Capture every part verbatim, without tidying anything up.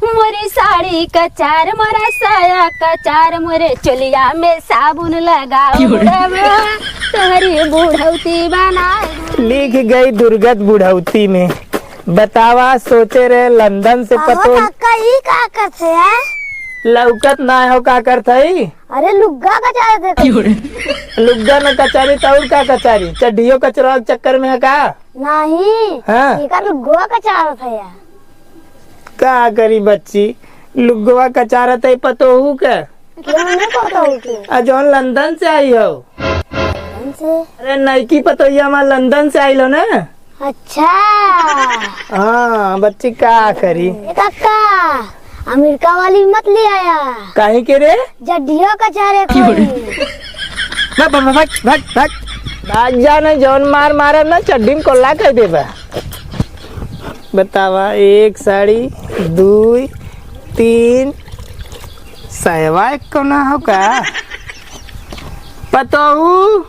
मोरी साड़ी कचार, मोरा साया कचार, मोरे चोलिया में साबुन लगाओ बुढ़वा, तोहरी बुढ़ौती बनाए। लिख गई दुर्गत बुढ़ौती में। बतावा, सोचे रहे लंदन से अहो पतोह। काका, ई का करत है? लौकत ना हो, का करत है? अरे, लुग्गा कचारत है। लुग्गा न कचारी त और का कचारी? चड्ढियो कचरवा के चक्कर में है का? नहीं, हाँ। एकर लुग्गवा कचारत है यार। का करी बच्ची, लुग्गवा कचारत है पतोहू के। क्यों नहीं पतोहू के? आ जौन लंदन से आई हो। लंदन से? अरे नईकी पतोहिया हमार लंदन से आइल हो ना। अच्छा। हाँ बच्ची, का करी। ए काका, अमेरिका वाली मत ले आया। काहे के रे? जड्डियो कचारे कोई। भाग, भाग, भाग, भाग, भाग। भाग जा ना, जौन मार मारब ना, चड्डी में कोल्ला कर देबा। बतावा, एक साड़ी, दुई, तीन, सयवा एक कोना हो का? पतोहू,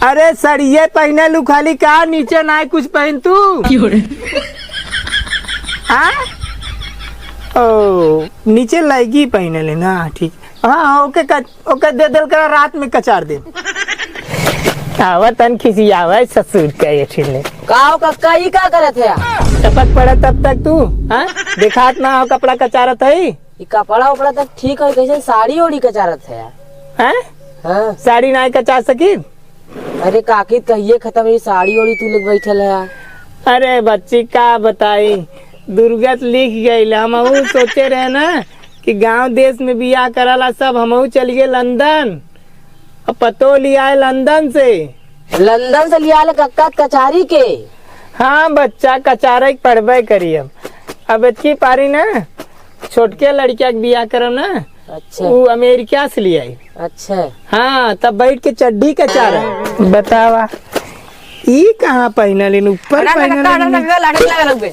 अरे सड़िये पहिने लू खाली का, नीचे ना कुछ पहिन तू? क्यों रे? हाँ? ओ, नीचे लैगी पहिने ले ना, ठीक। हाँ, हाँ, ओके का ओके दे देल करा, रात में कचार दे। आवा तन खिसियावा ससुर का ये ठिले। का हो कक्का, ई का करत है? टपक पड़ा तब तक तू, हाँ? देखात ना हो कपड़ा कचारत है? ई कपड़ा उपड़ा तक ठीक है, कैसे साड़ी ओड़ी कचारत है? हैं? हाँ। साड़ी ना कचार सकी? अरे काकी, कहिए खत्म, ई साड़ी ओड़ी तू लेके बैठल है। अरे बच्ची, का बताई, दुर्गत लिख गइल। हमहू सोचे रहे ना कि गांव देश में बियाह कराला सब, हमहू चलिए लंदन। अब पतो लियाए लंदन से। लंदन से लियाए कक्का कचारी के? हाँ बच्चा, कचारे के पड़बे करी। अब अब इतकी पारी ना, छोटके लड़किया के बियाह करब ना, अच्छा। ऊ अमेरिका से लियाई। अच्छा। हाँ, तब बैठ के चड्डी कचार। बतावा, ई कहाँ पहिनल इन? ऊपर अरे, पहिनल लगा, इन? लगा, लगा, लगा, लगा।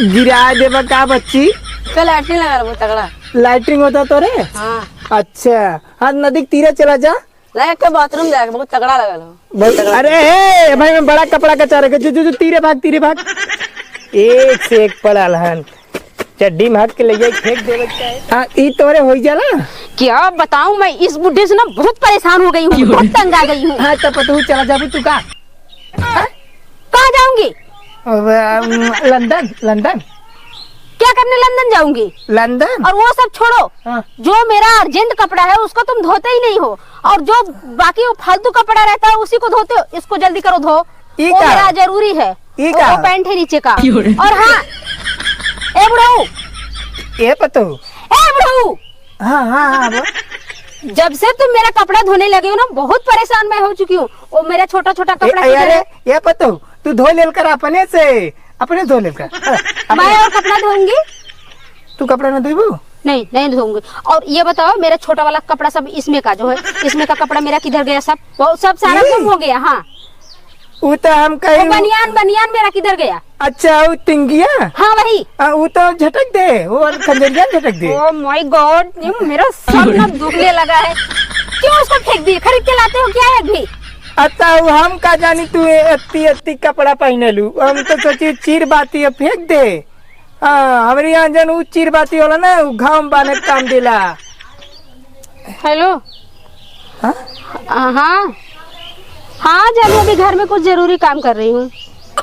गिरा देबा का बच्ची? तो लैट्रिन लगा लो, बहुत तगड़ा। लैट्रिन होता तो रे? हाँ। अच्छा, हाँ, नदी के तीरे चला जा। लगा के बाथरूम जाके, बहुत तगड़ा लगा लो। बहुत, अरे, हे, भाई, मैं बड़ा कपड़ा कचार के, जो, जो, जो, तीरे भाग, तीरे भाग। एक से एक पड़ल हन। चड्डी में हट के ले जाए, फेंक देवे के चाहे। हाँ, ई तोरे होई जाला? क्या बताऊं, मैं इस बुढ़े से ना बहुत परेशान हो गई हूँ, बहुत तंग आ गई हूँ। हाँ, तब तू चला जाबू तू का? हाँ? कहाँ जाऊंगी? अब, अम, लंदन, लंदन। क्या करने लंदन जाऊंगी? लंदन? और वो सब छोड़ो, हाँ। जो मेरा अर्जेंट कपड़ा है उसको तुम धोते ही नहीं हो, और जो बाकी वो फालतू कपड़ा रहता है उसी को धोते हो। इसको जल्दी करो, धो। ई वो का? मेरा जरूरी है। ई वो, का? वो पैंट है नीचे का। क्यों रे? और हाँ, ए बुढ़ऊ। ए पतोहू। ए बुढ़ऊ। हाँ, हाँ, हाँ, बोल। जब से तुम मेरा कपड़ा धोने लगे हो ना, बहुत परेशान मैं हो चुकी हूँ। वो मेरा छोटा छोटा ए, कपड़ा ए, किधर अरे, है? ए पतोहू, तू धो लेल कर अपने से, अपने धो लेल कर। हाँ, अपने। मैं और कपड़ा धोऊंगी? तू कपड़ा ना धोबू? नहीं, नहीं धोऊंगी। और ये बताओ, मेरा छोटा वाला कपड़ा सब इसमें का जो है, इसमें का कपड़ा मेरा किधर गया सब? वो सब सारा ये? गुम हो गया। हाँ। वो तो हम वो कहीं बनियान, बनियान मेरा किधर गया? अच्छा, वो तिंगिया? हाँ, वही। आ, वो तो झटक दे, वो वाला खंजरिया झटक दे। Oh my God, ये मेरा सर ना दुखने लगा है। क्यों उसको फेंक दिए? खरीद के लाते हो क्या एक भी? अच्छा, वो हम का जानी तू ए-, अत्ती अत्ती कपड़ा पहिने लू। हम तो सोची चीर बाती है, फेंक दे। हाँ, हमरे यहाँ जन उ चीर बाती होला ना, उ घाम बाने काम देला। हेलो। हाँ? आ, हाँ। हाँ, जानी अभी घर में कुछ जरूरी काम कर रही हूँ।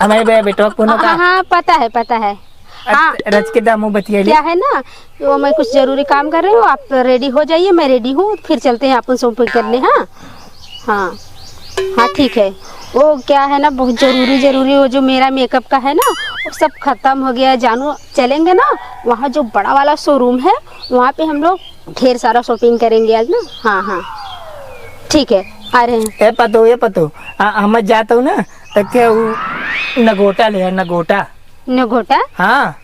हमारे बे-, बेटवा को फोन हाँ, का? हाँ, पता है, पता है। अच्छा, हाँ। रच के दामू बतिया ले। क्या है ना, वो मैं कुछ जरूरी काम कर रही हूँ, आप रेडी हो जाइए, मैं रेडी हूँ, फिर चलते हैं अपन शॉपिंग करने। हाँ, हाँ, हाँ, ठीक है। वो क्या है ना, बहुत जरूरी, जरूरी वो जो मेरा मेकअप का है ना, वो सब खत्म हो गया है जानू। चलेंगे ना, वहाँ जो बड़ा वाला शोरूम है, वहाँ पे हम लोग ढेर सारा शॉपिंग करेंगे आज ना। हाँ, हाँ, ठीक है, आ रहे हैं। ए पतो, ए पतो, आ, हम जात हूँ ना, तो क्या वो नगोटा ले है, नगोटा। नगोटा? हाँ।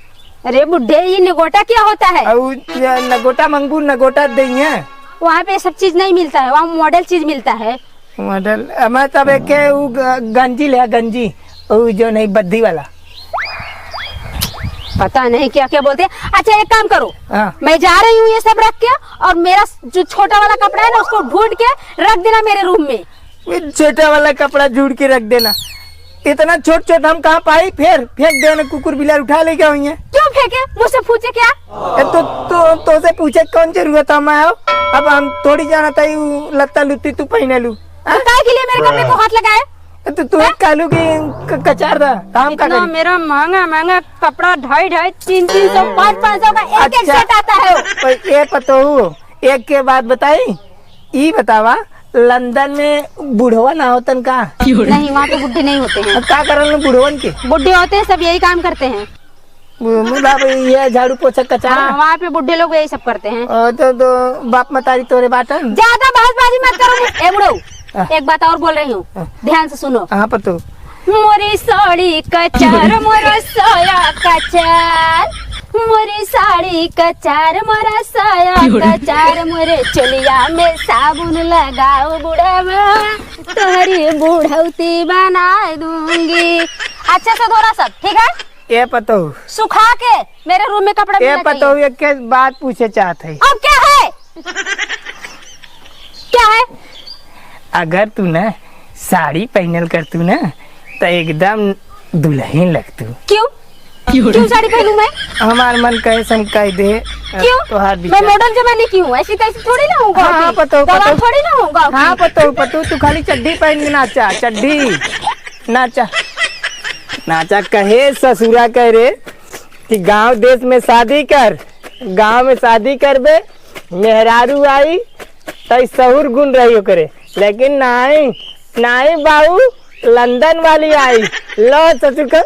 अरे बुड्ढे, ये नगोटा क्या होता है? अउ, ये नगोटा मंगू, नगोटा दइहे। वहाँ पे ये सब चीज नहीं मिलता है, वहाँ मॉडल चीज मिलता है। मॉडल, हमें तब एक के उ ग-, गंजी ले, गंजी, उ जो नहीं बद्दी वाला। पता नहीं क्या क्या बोलते हैं। अच्छा, एक काम करो, हाँ। मैं जा रही हूँ ये सब रख के, और मेरा जो छोटा वाला कपड़ा है ना, उसको ढूंढ के रख देना मेरे रूम में। ये छोटा वाला कपड़ा ढूंढ के रख देना। इतना छोट छोट हम कहाँ पाई, फेर फेंक देना, कुकुर बिलार उठा ले गया हुई है। क्यों फेंके, मुझसे पूछे क्या? ए, तो, तो, तोसे पूछे कौन जरूरत है, मैं हो? अब हम थोड़ी जानत है, यू लत्ता लुत्ती तू पहने लू। तो हाँ? काय के लिए मेरे कपड़े को हाथ लगाए? ए, तो तू हैं? कालू की क-, कचार दा, काम का इतना करी? मेरा महंगा, महंगा कपड़ा, ढाई, ढाई, तीन, तीन सौ, पाँच, पाँच सौ का एक, एक अच्छा। सेट आता है। पर ये पतोहू, एक के बात बताई, ई बतावा, लंदन में बुढ़वा ना होतन का? नहीं, वहाँ पे बुढ़े नहीं होते हैं। अब का करन बुढ़वन के? बुढ़े होते हैं, सब यही काम करते हैं। बु-, बुढ़ा भाई, ये झाड़ू पोछा कचारा। हाँ, वहाँ पे बुढ़े लोग यही सब करते हैं। ओ, तो, तो बाप मतारी तोरे बाटन। ज्यादा बहसबाजी मत करो। ए बुढ़ऊ, हाँ। एक बात और बोल रही हूँ, हाँ। ध्यान से सुनो। हाँ, पतोहू। मोरी साड़ी कचार, मोरा साया कचार, मोरी साड़ी कचार, मोरा साया क्यों रे? कचार, मोरे चोलिया में साबुन लगाओ बुढ़वा, तोहरी बुढ़ौती बनाए दूंगी। अच्छे से धोना सब, ठीक है? ए पतोहू। सुखा के मेरे रूम में कपड़ा ए मिलना चाहिए। पतोहू, एक के बात पूछे चाहत है। अब क्या है? क्या है? अगर तू ना साड़ी पहनल कर तू ना, तो एकदम दुल्हन लगतू। क्यों? क्यों साड़ी पहनूं मैं? हमार मन कहे से हम कह दे। क्यों? तोहार मैं विचार। मॉडर्न जमाने की हूँ, ऐसी तैसी थोड़ी ना हूँ गाँव हाँ, की। पतोहू, गवार पतोहू। थोड़ी ना हूँ गाँव की। हाँ, पतोहू, पतोहू, तू खाली चड्ढी पहन के नाचा, चड्ढी। नाचा। नाचा कहे ससुरा कह रे कि गाँव देश में शादी कर, गाँव में शादी करबे, मेहरारू आई, तई सहूर गुण रही ओकरे। लेकिन नाई, नाई बाऊ, लंदन वाली आई। लो ससुर का।